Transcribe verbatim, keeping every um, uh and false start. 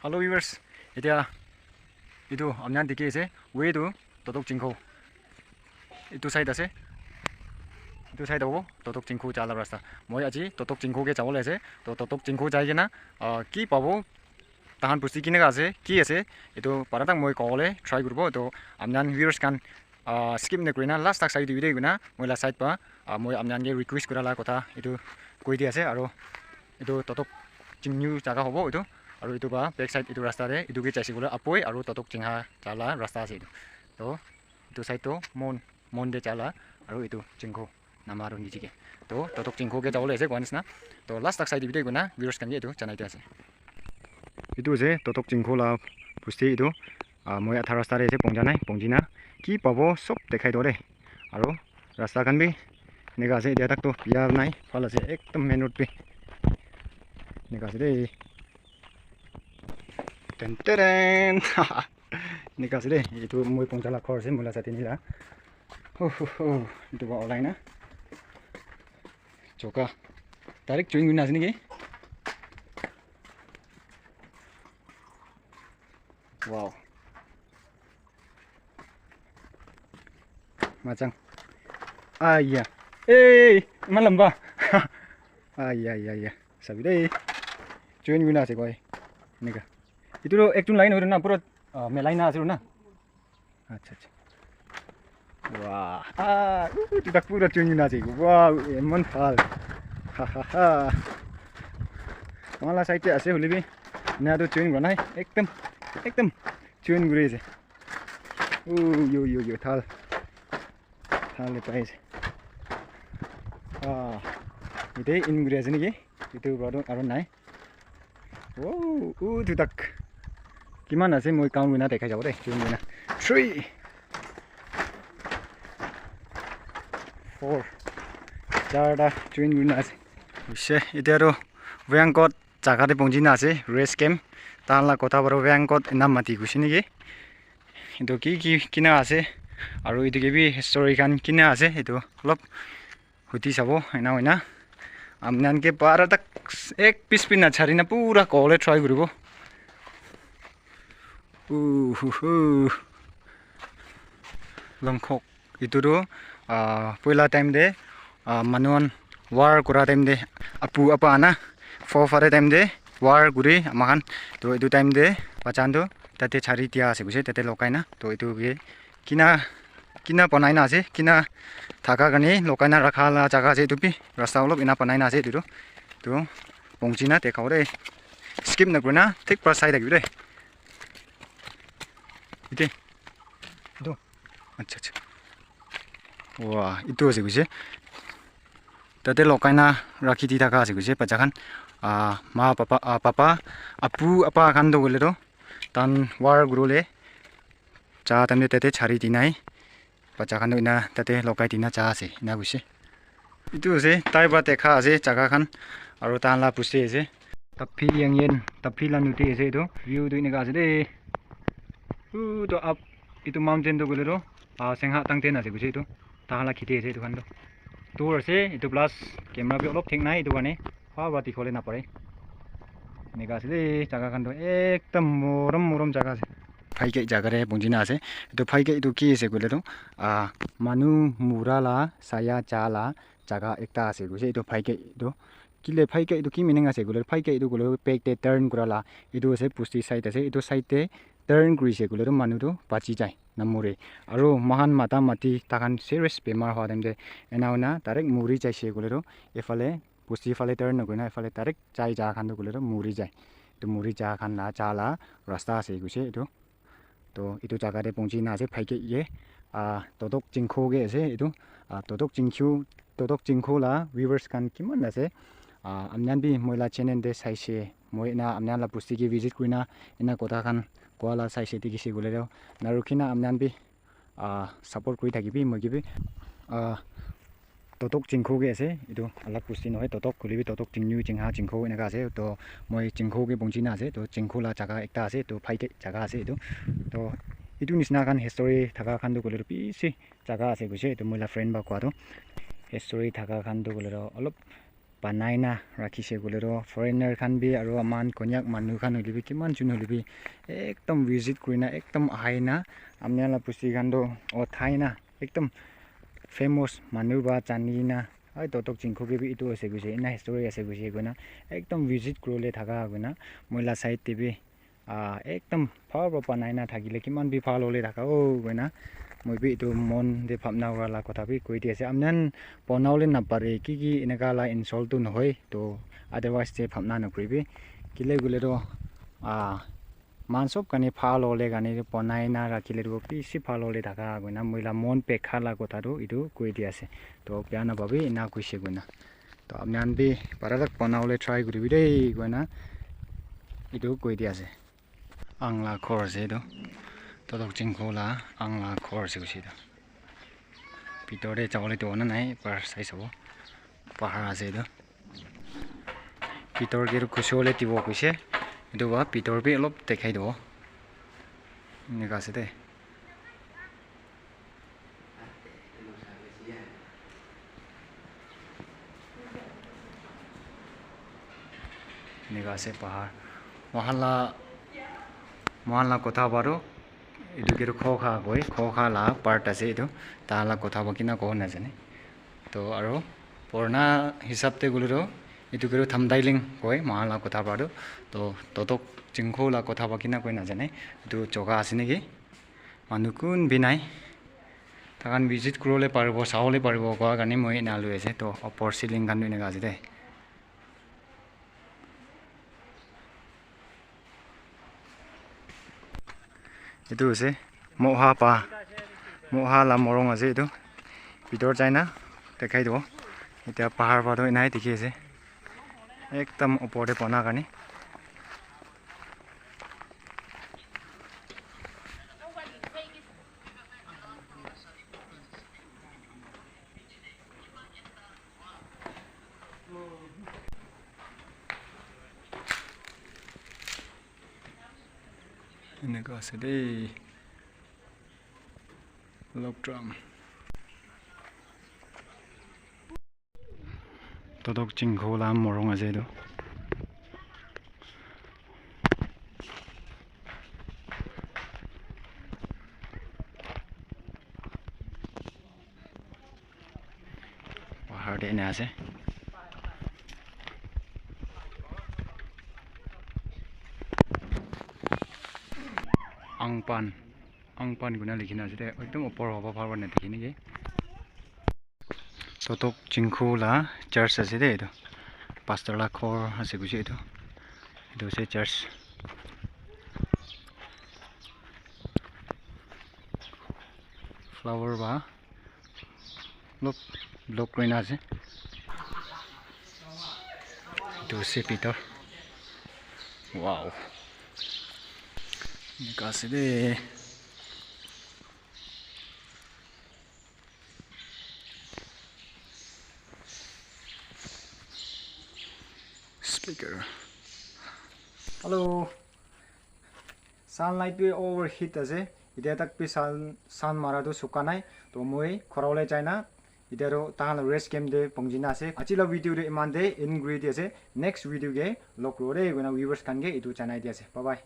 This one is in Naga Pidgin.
Hello viewers, etia etu apni khan dikhi ase, way to Totok Chingkho. Etu side ase, etu side hobo Totok Chingkho ja la rasta. Moi aji Totok Chingkho ke jabo le ase, to Totok Chingkho jai kena ah, ki pabo, tahan pusti kineka ase, ki ase, etu para tak moi kobole try kuribo. To apni khan viewers khan ah, skip nakurina last tak sai dibi de koina moi la side pa ah, moi apni khan ke request kura la kotha etu koi di ase. Aro etu Totok Chingkho jaga hobo etu, aro etu pa back side etu rasta de etu ke jaise koile Apoi aro Totok Chingha ja la rasta ase etu. To etu side to Mon, Mon de ja la aro etu Chingkho nama aro niche ke. To Totok Chingkho ke jabo le ase koa nisna. To last tak sai dibi de koina viewers khan ke etu janai di ase. Etu ase Totok Chingkho la pusti etu. Ah, moi adha rasta de ase, pongja nai, pongji na ki pabo sob dekhai do de. Aro rasta khan bi enika ase, etia tak to bia nai, bhal ase, ekdom main road bi enika ase de. Ten teren. Enika ase de, etu moi pongja la ghor ase, moi la sati ni la. Ho, ho, ho, etu ba olai na. Choka. Direct join kurina ase niki? Wow. Machang. Aya. Hey, iman lamba. Aya, aya, aya. Sabi dei. Join kurina ase koi. Enika. Etu toh ekjon line hoina pura, ah, melai na ase na. Acha, acha. Wah. Ah, uh, etu tak pura join kurina ase. Wow, eman bhal. Ha, ha, ha. Amar la side te ase hoile bi. Na toh join kura nai. Ekdom, ekdom join kuri ase. Oh, yo, yo, yo, thal. Thal le pai ase. Ah, ite in kuri ase niki? Itu rod aro nai. Oh, utu tak. Kiman ase moi count kurina dekhai jabo de. Join kurina. Three. Four. Charta join kurina ase. Hoise, ite aro Vengkot jaga te pongji na ase, rest camp. Tahan la kotha para Vengkot enam mati gusi niki. Etu ki ki kina ase, aru etu ke bi history khan kina ase, etu olop huti sabo, ena hoina. Apni khan ke para tak ek piece bi nachari na pura kobole try kuribo. Uhuhu. Longkhok. Etu tu, ah, poila time te, ah, manu khan war kura time te, apu apa ana, forefather time te war kuri ama khan. To etu time te bacha khan tu tate chari dia ase koise, tate lokai na. To etu ke kina, kina banai na ase, kina thaka karne lokai na rakha la jaga ase. Etu bi rasta olop ena banai na ase etu tu. To pongji na dekha bo de. Skip na kurina thik para sai thakibi de. Ite. Etu. Acha, acha. Wah, etu ase koise. Tate lokai na rakhi di thaka ase koise, bacha khan. Ah, ma, papa, ah, papa, apu, apa khan toh hoile toh, tahan war kuribole ja time te tate chari di nai. Bacha khan toh ena tate lokai di na ja ase, ena koise. Etu ase, tai para dekha ase jaga khan, aru tahan la pusti ase. Tapi yang yen, tapi la nodi ase etu. View tu eneka ase de. Utu up, etu mountain tu koile tu, ah, Sengha Tangten ase koise etu. Tahan la kheti ase etu khan tu. Dur ase, etu plus camera bi olop thik nai, etu karne bhal para dikhibole napare. Eneka ase de, jaga khan tu ekdom morom morom jaga ase. Phaikek jaga te punji na ase. Etu phaikek etu ki ase koile tu, ah, manu mura la, saya ja la jaga ekta ase koise. Etu phaikek etu kile phaikek etu ki meaning ase koile, phaikek etu koile back te turn kura la, etu ase pusti side ase, etu side te turn kurise koile tu manu tu bachi jai, namore. Aru moikhan mata mati takhan serious bemar hwa time te ena hoina direct muri jaise koile tu efale pusti fale turn nakurina efale direct jai ja khan tu koile tu muri jai. Etu muri ja khan la ja la rasta ase koise etu. To etu jaga te punji na ase phaikek ye, ah, Totok Chingkho ke ase etu, ah, Totok Chingkho, Totok Chingkho la viewers khan kiman ase, ah, apni khan bi moi la channel te saise, moi ena apni khan la pusti ke visit kurina ena kotha khan koa la saise, dikhise koile toh narukhina apni khan bi, ah, support kuri thakibi, moi ke bi, ah, Totok Chingkho ke ase, etu alag pusti nohoi, Totok hoile bi Totok, Chingnu, Chingha, Chingkho eneka ase. To moi Chingkho ke punji na ase, to Chingkho la jaga ekta ase, to phaikek jaga ase etu. To etu nisna khan history thaka khan tu koile tu bishi jaga ase koise, etu moi la friend para koa tu. History thaka khan tu koile tu olop banai na rakhishe koile toh foreigner khan bi aru aman Konyak manu khan hoile bi kiman jun hoile bi ekdom visit kurina ekdom ahai na apni khan la bosti khan toh uthai na ekdom famous manu ba jani na ai Totok Chingkho ke bi etu ase koise ena history ase koise koina ekdom visit kuribole thaka koina moi la side te bi ah ekdom bhal para banai na thakile kiman bi bhal hole thaka oh koina moi bi etu mon te bhabna kura la kotha bi koi di ase apni khan banabole napare ki ki eneka la insult tu nohoi to otherwise te bhabna nakuribi kile koile toh ah man sob karne bhal hole karne banai na rakhile toh bishi bhal hole thaka koina moi la mon pekha la kotha tu etu koi di ase to bia napabi ena koise koina to apni khan bi para tak banabole try kuribi dei koina etu koi di ase. Ang la ghor ase etu. Totok Chingkho la ang la ghor ase koise etu. Bitor te jabole dibo na nai, par sai sabo. Bahar ase etu. Bitor ke ghusi bole dibo koise. Etu para bitor bi olop dekhai dibo. Enika ase de. Enika ase bahar. Moikhan la, moikhan la kotha para toh, etu ke toh khokha koi, khokha la part ase etu. Tahan la kotha para kina kobo najane. To aro purana hisab te koile toh, etu ke toh Thamdailing koi, moikhan la kotha para toh. To Totok Chingkho la kotha para kina koi najane. Etu joga ase naki? Manu kun bi nai. Taikhan visit kuribole paribo, sabole paribo koa karne moi ena lui ase. To upor ceiling khan tu eneka ase de. Etu ase Moha pa, Moha la morung ase etu. Bitor jai na dekhai dibo. Etia bahar para tu enai dikhi ase. Ekdam upor te bona karne. Eneka ase de. Log drum. Totok Chingkho la morung ase etu. Bahar te ena ase. Angpan, Angpan koina likhi na ase de. Ekdom upor hoba bhal para na dikhi naki. Totok Chingkho la church ase de etu. Pastor la ghor ase koise etu. Etu ase church. Flower ba olop block kuri na ase. Etu ase bitor. Wow. Enika ase de. Speaker. Hello. Sunlight bi overheat ase. Etia tak bi sun, sun mara tu suka nai. To moi khora bole jai na. Etia tu tahan la rest camp te pongji na ase. Aji la video tu iman te end kuri di ase. Next video ke log kuro de koina viewers khan ke etu janai di ase. Bye bye.